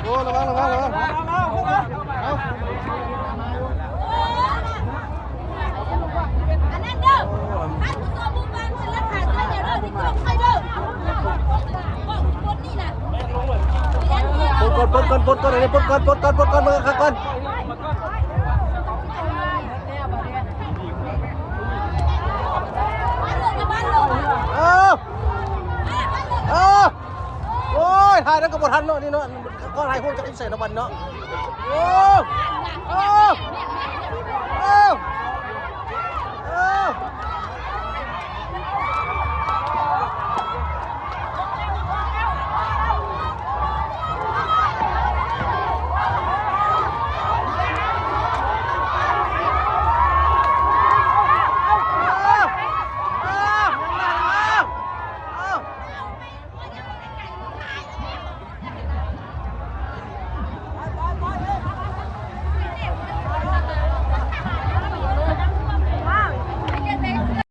ໂອ້ ລະວັງ ລະວັງ ລະວັງ ເອົາ ອັນນັ້ນເດີ ທ່ານຜູ້ຊົມຜູ້ຟັງເພິ່ນລະຂາຍເສື້ອແນວເດີ ນີ້ກ້ອງໄປເດີ ກ້ອງຄົນນີ້ນະ ປົດກ່ອນ ປົດກ່ອນ ປົດກ່ອນ ອັນນີ້ປົດກ່ອນ ປົດກ່ອນ ປົດກ່ອນ ເບິ່ງຄັກກ່ອນ ເອົາ ເອົາ ໂອ້ຍ ຖ່າຍນຳກໍບໍ່ທັນເນາະ ນີ້ເນາະ ກໍຖ່າຍຮູບຈັກຢູ່ໃສເນາະ ບັດເນາະ ໂອ້ ໂອ້ ໂອ້ ໂອ້